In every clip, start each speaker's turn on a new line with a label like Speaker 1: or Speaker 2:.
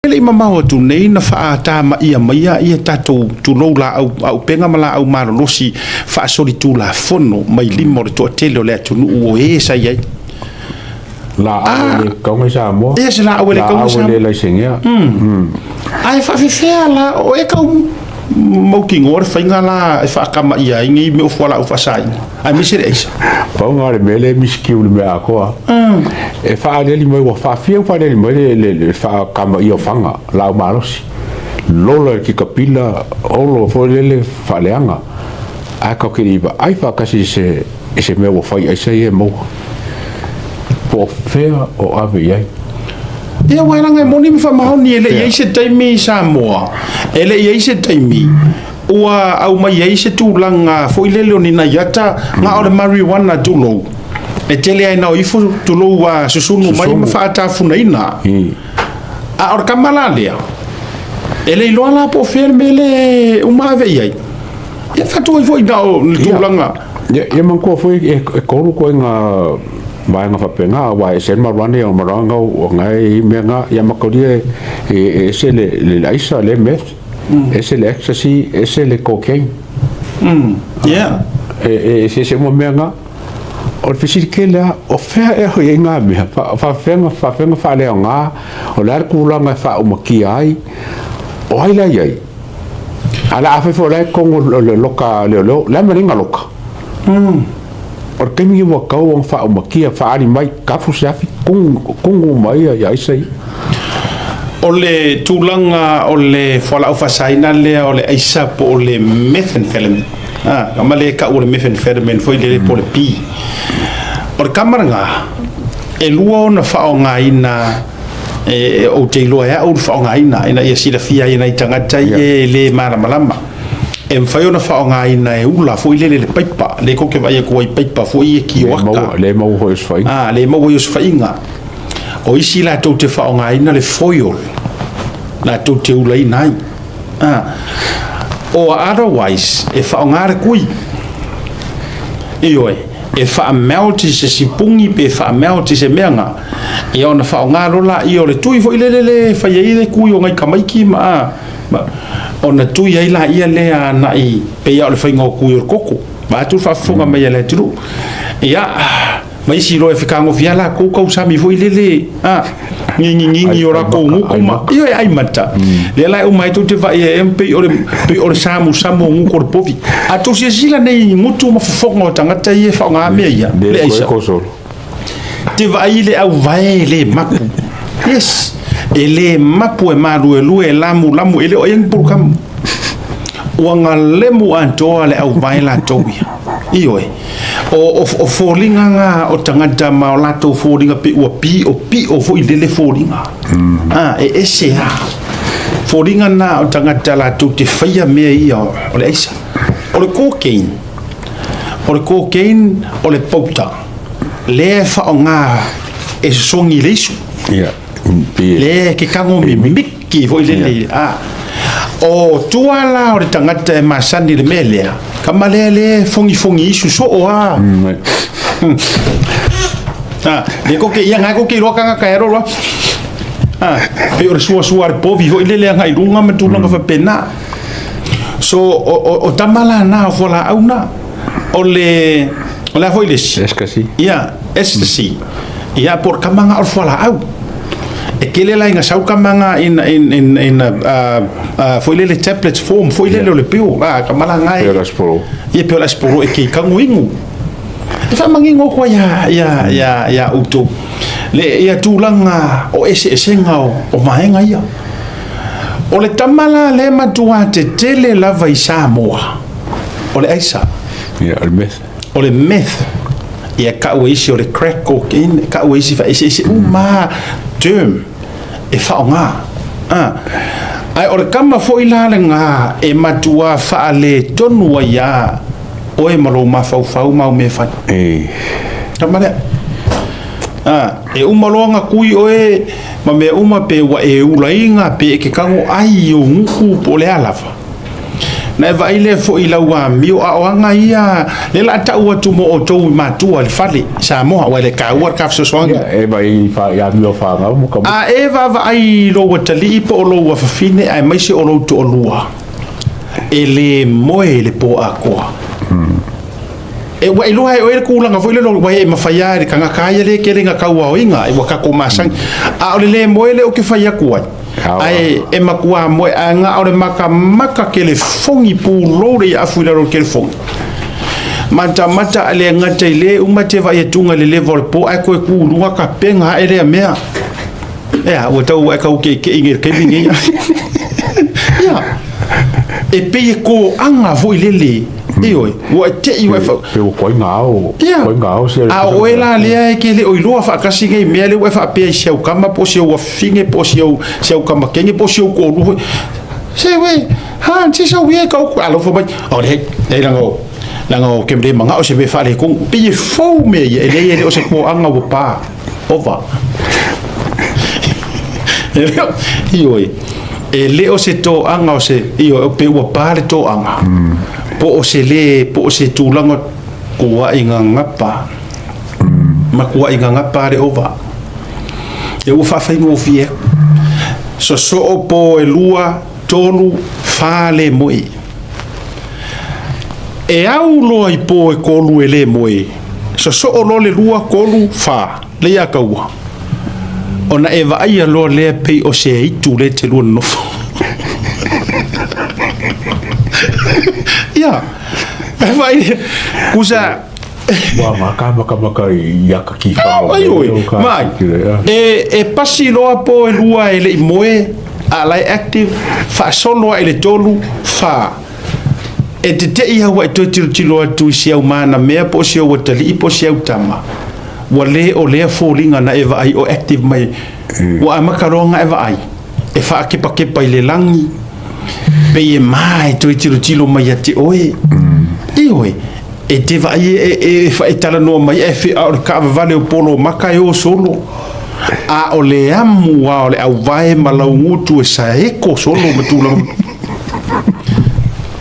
Speaker 1: E le i mamao atu nei na faatamaia maia ia tatou, tulou, laau auupega ma laau malolosi faasolitulafono mai lima o le toatele o le atunuu o e sa i ai.
Speaker 2: Laau e le tauga i Samoa.
Speaker 1: Ia, se laau e le tauga i
Speaker 2: Samoa. Laau e le laisengea.
Speaker 1: Ae faafefea la o e tau mautinoa le faiga la e faatamaia ai nei mea o fualaau faasaina, aemaise le aisa?
Speaker 2: Pau lena o le mea lea e misikiu i le mea atoa. E faaaliali mai, ua faafia ona faaaliali mai le faatamaia o faga, laau malosi. Lola i le tikapila, olo foi lele faaleaga. Ae tatou te le i vaai faatasi i se mea ua fai aisa ia e maua. Po o fea o ave i ai.
Speaker 1: Ia, aua leaga e moni ma faamaoni, e le i i ai se taimi i Samoa, e le i i ai se taimi ua aumai ai se tulaga foi lele o ni nai ata na o le marijuana, tulou, e tele ai na o ifo, tulou, ua susunu mai ma faatafunaina. A o le kama la lea, e le iloa la po o fea le mea lea e uma ave i ai. Ia faatu ai foi na o le tulaga.
Speaker 2: Ia manatua foi e tolu ituaiga vaega faapena, aua e ese le marijuana ia o marijuana o na e i mea na, ia mataulia e ese le aisa, le meth, ese le ecstasy, ese le cocaine. E eseese uma mea na. O le fesili tele lava, o fea ea o i ai na mea? Faafefea ona faaleaoga? O le a le tulaga e faaumatia ai? O ai la e i ai? A la afai foi o la e totonu o le loka a leoleo, le a le mea e leai na loka? O le taimi ua tatau ona faaumatia, faaali mai, tafu se afi, tugu uma ai aisa ia.
Speaker 1: O le tulaga o le fualaau faasaina lea o le aisa po o le methamphetamine, a, ma le tau o le methamphetamine foi lele po o le P. O le kama lena, e lua ona faaaogaina e ou te iloa e au le faaaogaina ina ia silafia ai e nai tagata ia e le malamalama. E mafai ona faaaogaina e ula foi lele le paipa, lea kou te vaai atu ai i paipa foi ia kioaka.
Speaker 2: Le maua foi osofaiga.
Speaker 1: Ah, le maua i osofaiga. O isi latou te faaaogaina le foil, latou te ulaina ai. Ah, or otherwise, e faaaoga le kui. Ioe, e faamelt i se sipuni pe faamelt i se mea na, ia ona faaaoga loa laia o le tui foi lele le fai ai le kui o nai tamaiti ma, ma ona tui ai laia lea agai pei lava o le faiga o tui o le koko. Vaeatu le faafofoga mai a le atunuu. Ia, ma isi loa e fetagofi lava latou tausami foi lele, a, ngiginigi o latou gutu ma, ioe, ai mata. Lea la e uma ai tou te vaai ai pei o le, pei o le samusamu o gutu o le povi. A tou silasila nei i gutu ma fofoga o tagata ia e faaaoga mea ia, le aisa. Te vaai i le auvae e le mapu. Yes, e le mapu e maluelue e lamulamu, e le o ai ni pulukamu. Ua galemu atoa le auvae latou ia. Ioe, o, o, o foliga na o tagata ma o latou foliga pe ua pio pio foi lele foliga. Ah, e ese lava. Foliga na o tagata latou te faia mea ia o le aisa. O le cocaine, o le cocaine o le pauta lea e faaaoga e sosogi i le isu.
Speaker 2: Ia,
Speaker 1: lea e ke kago mimiki foi lele. A o tua la o le tagata e masani i le mea lea, kama lea lea e fogifogi isu soo a. A, le ko ke ia ngai ko ke iloa tagata e aro loa. A, pei o le suasua a le povi foi lele agai i luga ma tulaga faapena. So, o, o, o tama la na o fualaau na, o le, o le a foi le isi?
Speaker 2: Ecstasy.
Speaker 1: Ia, ecstasy. Ia, po o le kama na o le fualaau. E tele la ina sau kama na in, in, in, in foi lele tablets form, foi lele o le pill. A, kama la ngai.
Speaker 2: Pei o le aspolo.
Speaker 1: Ia, pei o le aspolo e kei kaguinu. E faamanino atu ai ia, ia, ia, ia outou. Le, ia tulaga o eseesega o, o vaega ia. O le tama la lea e matua tetele lava i Samoa, o le aisa.
Speaker 2: Ia, o le meth.
Speaker 1: O le meth. Ia, tau e isi o le crack cocaine, tau e isi faaeseese uma lava term e faaaoga. A. Ae o le tama foi la lena e matua faaletonu ai lava oe ma lou mafaufau ma au mea e fai.
Speaker 2: E.
Speaker 1: Tama lea. A, e uma loa ona kui oe ma mea uma pe ua e ulaina pe e ke kago ai i ou gutu po o le a lava. Na e vaai lea foi i lau amio, a o aga ia, lea o le a tau atu mo outou i matua i le fale i Samoa, aua e le taua le ta fesoasoani.
Speaker 2: Ia, e vaai i amio a fanau ma tamaiti.
Speaker 1: A e vaavaai i lou atalii po o lou afafine aemaise o lou toalua, e le moe i le po atoa. E, ua iloa e oe le tulaga foi lele, ua e mafai lava e le tagata lava ia lea e tele ina tauaoina, ua tatou masani. A o le le moe lea ou te fai atu ai, ae e matua moe, ae na o le matamata telefoni, pulou le afu i lalo o le telefoni. Matamata a le gata i le uma te vaai atuga i le leva o le po, ae toe tu i luga tapena ae lea mea. Ea, ua tau ua e tau keikei nei i le taimi nei. Ia, e pei e toaga foi lele. Ioe, ua e tei ua e fa...
Speaker 2: Pe ua koai ngā ao,
Speaker 1: Ia,
Speaker 2: koai ngā ao se
Speaker 1: a o oe la lea e ke le o iloa faatasi nei mea lea ua e faapea i si au tama po o si au afine po o si au, si au tama kene po o si au toalua foi. Se we, ha, se sau ia e kau, alofa mai. O le, e langa o, langa o ke le mangao se mea faaletonu. Pei e fou mea ia, e leai e le o se toaga ua pa. Ova. E le o, ioe, e le o se toaga o se, ioe, pe ua pa le toaga, po o se le, po o se tulaga kuaʻi gagapa, matuaʻi gagapa le ova. E ua faafaigofie atu. Sosoo po e lua, tolu, fa le moe. E au loa i po e kolu e le moe, sosoo loa le lua, kolu, fa, lea ia kaua. Ona e vaaia loa lea pei o se aitu lea e te lua nonofo. Ia, e vaai lea, kusa...
Speaker 2: Ua maka makamaka i aka ki whanau.
Speaker 1: Ai oi, mai, e pasi loa po e lua e le i moe, a la e active, faasolo ae i le tolu, fa. E teteʻi au e toe tilotilo atu i si au manamea po o si au atalii po o si au tama, ua le o lea foliga na e vaai o active mai, ua amata loa ona e vaai, e faakepakepa i le lagi, pei e ma e toe tilotilo mai ia te oe. Ioe, e te vaai e, e, e talanoa mai ae fe, a o le taavavale o polo maka e o solo. A o le amu lava o le auvae ma laugutu e saeko solo ma tulaga.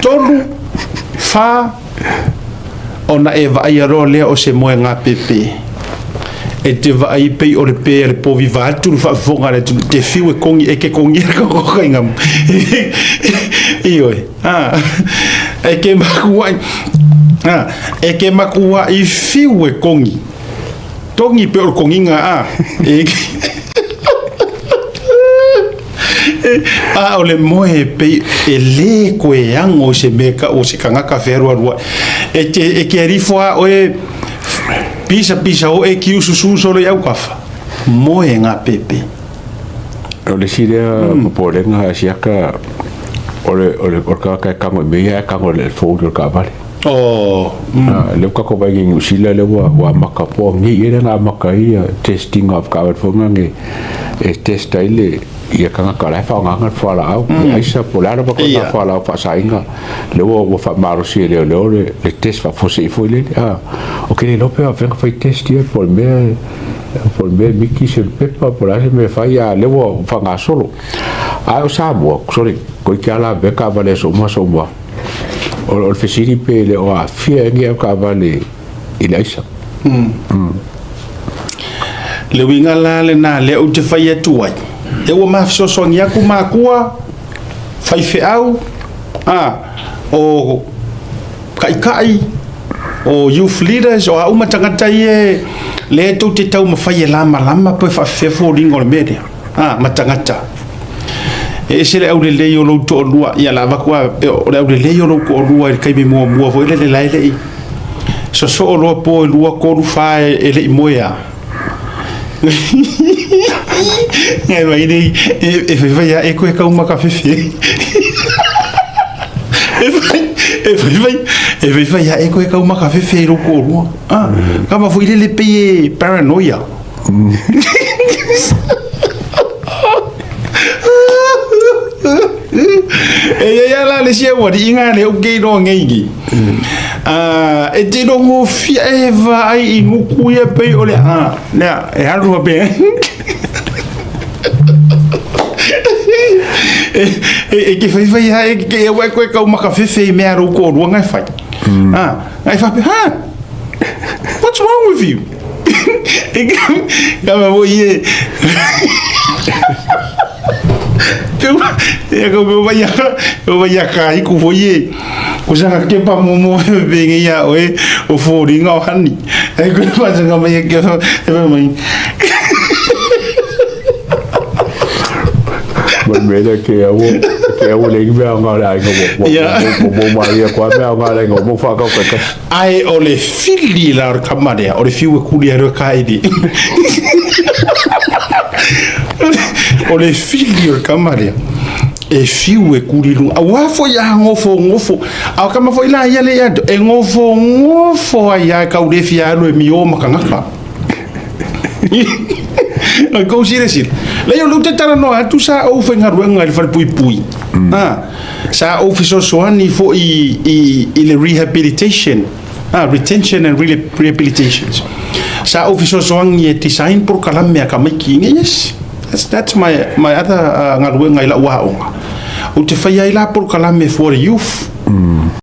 Speaker 1: Tolu, fa, ona e vaaia loa lea o se moega pepe. E te vaai pei o le pe a le povi vaeatu le faafofoga a le atunuu, te fiu e kogi, e ke kogia le kokokaiga. Ioe, a, e ke makuaʻi, a, e ke makuaʻi fiu e kogi. Togi pei o le kogiga a, e A o le moe e pei e lē koe ago i se mea kau o se kagaka fealualuaʻi. E te, e ke alifo a oe pisa pisa o e ki ususu solo i aukafa. Moe ngā pepe.
Speaker 2: O le isi lea popolega a siaka o le o le o le tagata e tago i mea ia ae tago i le phone o le taavale.
Speaker 1: Oh.
Speaker 2: Mm. Lea ua tatou vaai nei i Niu Sila lea ua ua amata po o nei ea lea na amata ai ia testing of taavale foi na e e test ai le ia tagata o la e faaaogaina le fualaau, le aisa po o le a lava koe na fualaau faasaina lea ua ua faamalosi e leoleo le le test faafuasei foi lele. A ou te le iloa pe faapefea ona fai test ia po o le mea po o le mea e miki se pepa po o le a se mea e fai a o lea ua faagasolo. Ae o Samoa, sole, toeitiiti lava lavea taavale aso uma aso uma. O le fesili pe le o aafia ai ni au taavale i le aisa.
Speaker 1: Le uiga la lena lea ou te fai atu ai, e ua ma fesoasoani atu makua, faifeau, a, o taitai, o youth leaders, o a uma tagata ia lea tou te taumafai e lamalama pe faafefea foliga o le mea lea, a, ma tagata. E ese le aulelei o lou toalua, ia la avatu lava, o le aulelei o lou toalua i le taimi muamua foi lele la e le i sosoo loa po e lua, tolu, fa e le i moe lava. Ngai mai nei, e faifai lava e koe kau makafefe. E fai, e faifai, e faifai lava e koe kau makafefe i lou toalua. Ah, kama foi lele pei e paranoia. E iai lava la le isi aualiiga lea ou te iloa nei nei. E te iloa gofie e vaai i nuku ia pei o le a lea e alu faapea. E ke faifai lava e ke aua e koe kau makafefe i mea a lou toalua na e fai. A, na e faapea, ha! What's wrong with you? E ka mea foi e... Ia ka mea vai a, vai a kāiku foi e. Ko sanga kepa momo penei ia oe o fōringa o hani. E koe whasanga mai e kia e whai mai.
Speaker 2: Mai mea ke au ke au le mea ngā le ainga mo mo mo mo mai ko mea ngā le ainga mo whakau kai kasi.
Speaker 1: Ai o le fili la o le kama lea, o le fiu e kuli ai ka ili. O le fili o le kama lea. E fiu e kuli luga. Auā foi a gofogofo. A o kama foi la ia le ia e gofogofo ai a kau le fia alu e mio ma kangaka. O kou silasila. Leai o lea ou te talanoa atu sa ou faigaluega i le falepuipui. Ah, sa ou fesoasoani foi i, i le rehabilitation. Ah, retention and rehabilitations. Sa ou fesoasoani e design polokalame a tamaiti. Yes, that's, that's my, my other uh, galuega i lau aoga. Ou te fai ai la polokalame for the youth. Mm.